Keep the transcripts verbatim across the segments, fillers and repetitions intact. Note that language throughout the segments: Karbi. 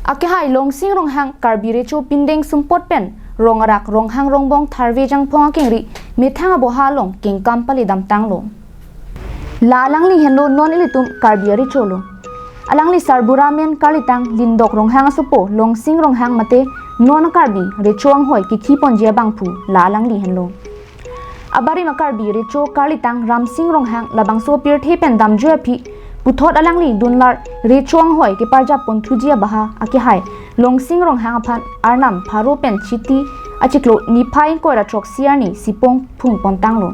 Akehai Longsing Ronghang Karbi Recho pindeng sumpot pen Rongarak Ronghang Rongbong Tharve Jangphong akengri methang aboha along kengkam pali damtanglo. La alangli henlo non ilitum Karbi arecho lo. Alangli sarbura amen karlitang Lindok Ronghang asopo Longsing Ronghang mate non Karbi Recho anghoi kekhi ponji abangphu la alangli henlo. Abarim a-Karbi Recho karlitang Ramsing Ronghang labangso pirthe pen damjoi aphi puthot alangli dunlar Recho anghoi keparjap ponthuji abaha akehai Longsing Ronghang aphan Arnam pharo pen Chiti achiklo niphai ingkoi ra throksi arni sipong phung pontanglo.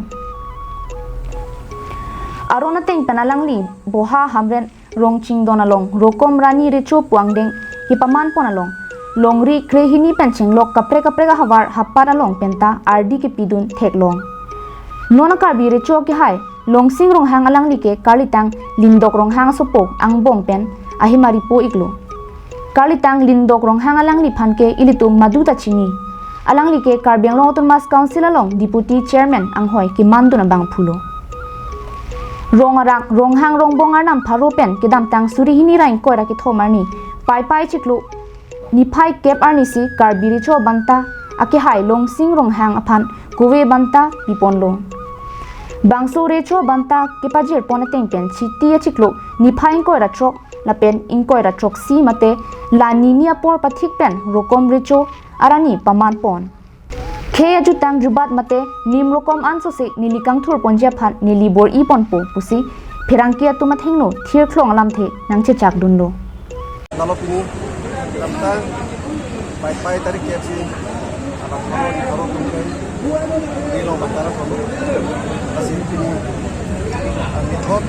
Aron ateng pen alangli boha Hamren Rongchingdon along Rokom Rani Recho pu angdeng kepaman pon along longri krehini pen chenglok kaprek kaprek ahavar hapat along penta ardi kepidun theklong. Non a-Karbi Recho akehai Longsing Ronghang alangli ke karlitang Lindok Ronghang asopo angbong pen ahemari po iklo. Karlitang Lindok Ronghang alangliphan ke ilitum madu ta chini. Alangli ke Karbi Anglong Autonomous Council along Deputy Chairman anghoi kemandun abangphu lo. Rongarak Ronghang Rongbong Arnam pharo pen kedamtang suri hini ra ingkoi ra kethom arni Paipai chiklo niphai kep arnisi Karbi Recho abanta akehai Longsing Ronghang aphan kove banta piponlo. Bangso Recho abanta kepajir pon ateng pen Chiti achiklo niphai ingkoi ra throk lapen ingkoi ra throksi mate la nini apor pathik pen Rokom Recho arani paman pon. Khei ajutang jubat mate nim Rokom ansose neli kangthur ponji aphan neli bor-i ponpo pusi pherangke atum athengno thirklong alamthe nangchechak dunlo. Lalo pini, damtang, Paipai tarik kep si, anak mano di karo tungkai, di lo matara kono, kasi pini, ang ikot,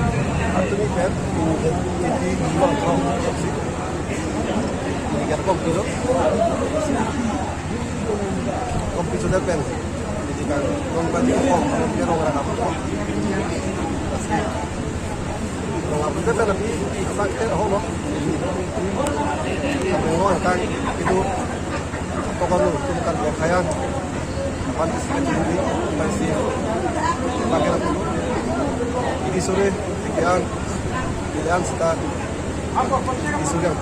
ang tumi pen, pini, pini, pini, pini, pini, pini, Kompi sudah pen. Jadi kan, dong baju kok, dia orang apa? Dong apa kita tapi sakit oh no. Dong kan itu pokoknya itu bukan berkhayal. Pantas kita curi, masih pakai apa? Ini sore, yang, yang kita, ini sore yang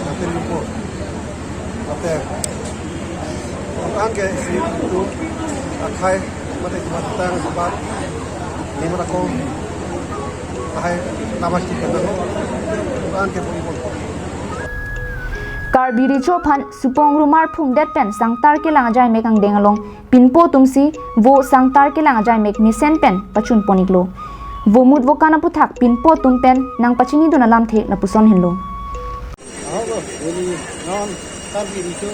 nanti lupa. Mate, ang ke isi itu akhai mate jumat tang jumat lima rakong akhai nama kita tahu ang ke pun pun. Karbi Recho aphan supong rumar phungdet pen sangtar kelang ajai mek angdeng along pinpo atumsi vo sangtar kelang ajai mek mesen pen pachun pon iklo. Vo mut vo kan aputhak pinpo atum pen nangpachini dun alamthe lapuson henlo. Ahogo, neli non Karbi Recho,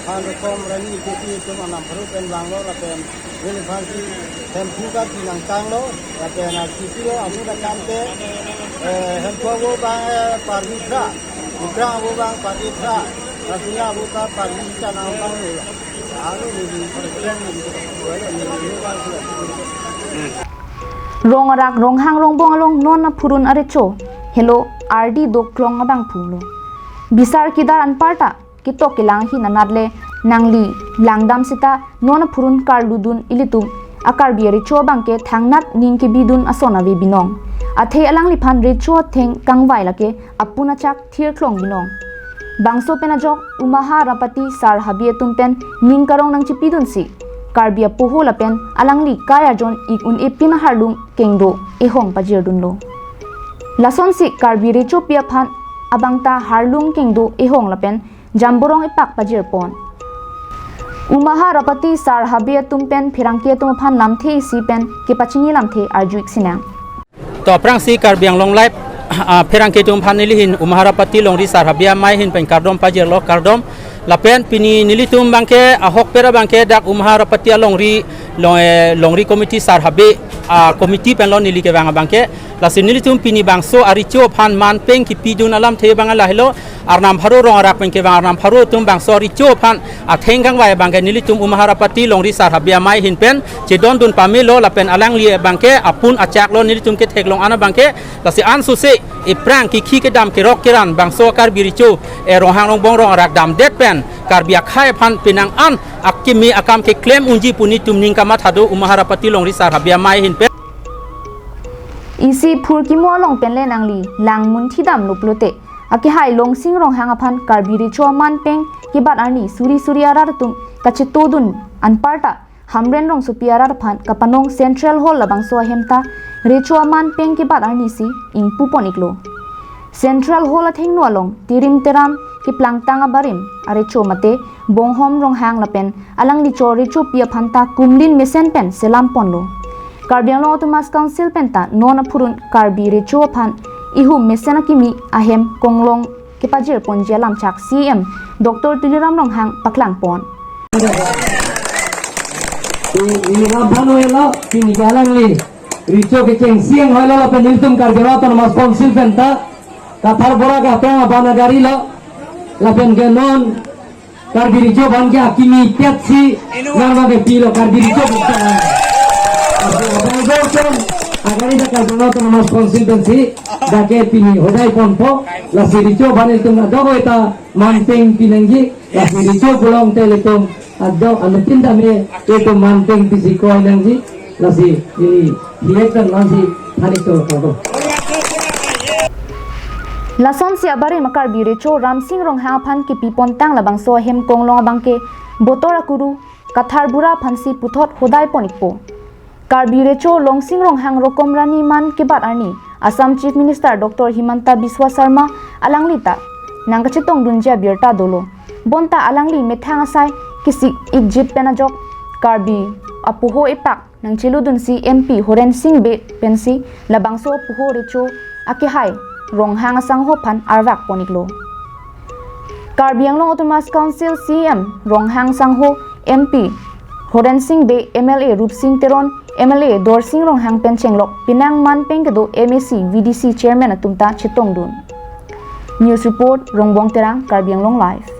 han Rokom Rani Chiti atum Arnam pharo pen vanglo lapen neli aphansi Hemphu Karbi nangtanglo lapen Chiti lo amu da kante, eh, Hemphu avo abang, eh, Parvi Thra, Ukrang avo abang Parvi Thra, Rasina avo ta Parvi Chanang abang lo. Alo neli, neli, neli, neli, neli, Rongarak Ronghang Rongbong along non aphurun arecho helo ardi doklong abangphu lo. Bisar kedar anparta ketok kelang ahin anat le nangli langdam seta non aphurun karludun ilitum a-Karbi arecho abangke thangnat ning kebidun ason ave binong. Athe alangliphan recho atheng kangvai lake apun achak thirklong binong. Bangso pen ajok Umaha Rapati Sar Habe atum pen ning karong nangchipidunsi Karbi apoho lapen alangli kai arjon ik un-e pin aharlung kengdo ehong pajirdunlo. Lasonsi Karbi Recho pi aphan abangta harlung kengdo ehong lapen jamborong epak pajirpon. Umaha Rapati Sar Habe atum pen pherangke atum aphan lamthe isi pen kepachini lamthe arju ik sinang. To aphrangsi Karbi Anglong Live, ah, pherangke atum aphan neli ahin Umaha Rapati Longri Sar Habe amei ahin pen kardom pajirlo kardom. Lapen pini nelitum abangke ahokpet abangke dak Umaha Rapati alongri long, eh, longri committee Sar Habe, ah, committee penlo neli kevang abangke. Lasi nelitum pini bangso arecho aphan manpeng kipidun alamthe abang lahelo. Arnam pharo Rongarak pen kevang arnam pharo atum bangso arecho aphan atheng kangvai abangke nelitum Umaha Rapati Longri Sar Habe amei ahin pen chedondun pamelo lapen alangli abangke apun achaklo nelitum ketheklong an abangke lasi ansose ephrang kekhi kedam kerok keran bangso Karbi Recho e Ronghang Rongbong Rongarak damdet pen Karbi akhei aphan penang an akimi akam keklem unji pu nelitum ning kamatha do Umaha Rapati Longri Sar Habe amei ahin pen. Isi phurkimo along pen le nangli lang munthi damlo pulote Akehai Longsing Ronghang aphan Karbi Recho aman peng kebat arni suri suri arat atum kachetongdun anparta Hamren Rongsopi arat aphan kapanong Central Hall labangso ahem ta Recho aman peng kebat arni si ingpupon iklo. Central Hall athengno along tirim teram keplangtang abarim arecho mate Bonghom Ronghang lapen alangli chor rechopi aphan ta kumlin mesen pen selam ponlo. Karbi Anglong Autonomous Council pen ta non aphurun Karbi Recho aphan ihum mesen akimi ahem konglong kepajir ponji alam chak C E M Doctor Tuliram Ronghang paklang pon. Ini laban welo kini ke alangli Recho kechengsi anghoi lo lapen ilitum Karbi Anglong Autonomous Council pen ta Kathar Bura ke atong abana gari lo lapen ke non Karbi Recho aphan ke akimi petsi nang bang ke pilo Karbi Recho bukan. Abang Gordon agari da Karbi Anglong Autonomous Council pensi dak ke pini hodai ponpo lasi Recho aphan ilitum adok ta manteng pinangji lasi Recho pulote ilitum adok anutin dame ilitum manteng pisi koi nangji lasi ili hiek dan lasi thanik to to. Lasonsi abarim Karbi Recho Ramsing Ronghang aphan kepi pontang labangso ahem konglong abang ke Botor Akuru Kathar Bura aphansi puthot hodai pon ikpo. Karbi Recho Longsing Ronghang Rokom Rani man kebat arni Assam Chief Minister Doctor Himanta Biswa Sarma alangli ta nangkachetongdunji abirta dolo. Bonta alangli methang asai kesik ikjit pen ajok Karbi apoho epak nangcheludunsi M P Horen Sing Bey pensi labangso apoho Recho akehai Ronghang asangho aphan arvak pon iklo. Karbi Anglong Autonomous Council C E M Ronghang sangho M P Horen Sing Bey, M L A Rupsing Teron, M L A Dorsing Ronghang pen chenglok penang man peng kedo M A C, V D C Chairman atum ta chetongdun. News report, Rongbong Terang, Karbi Anglong Live.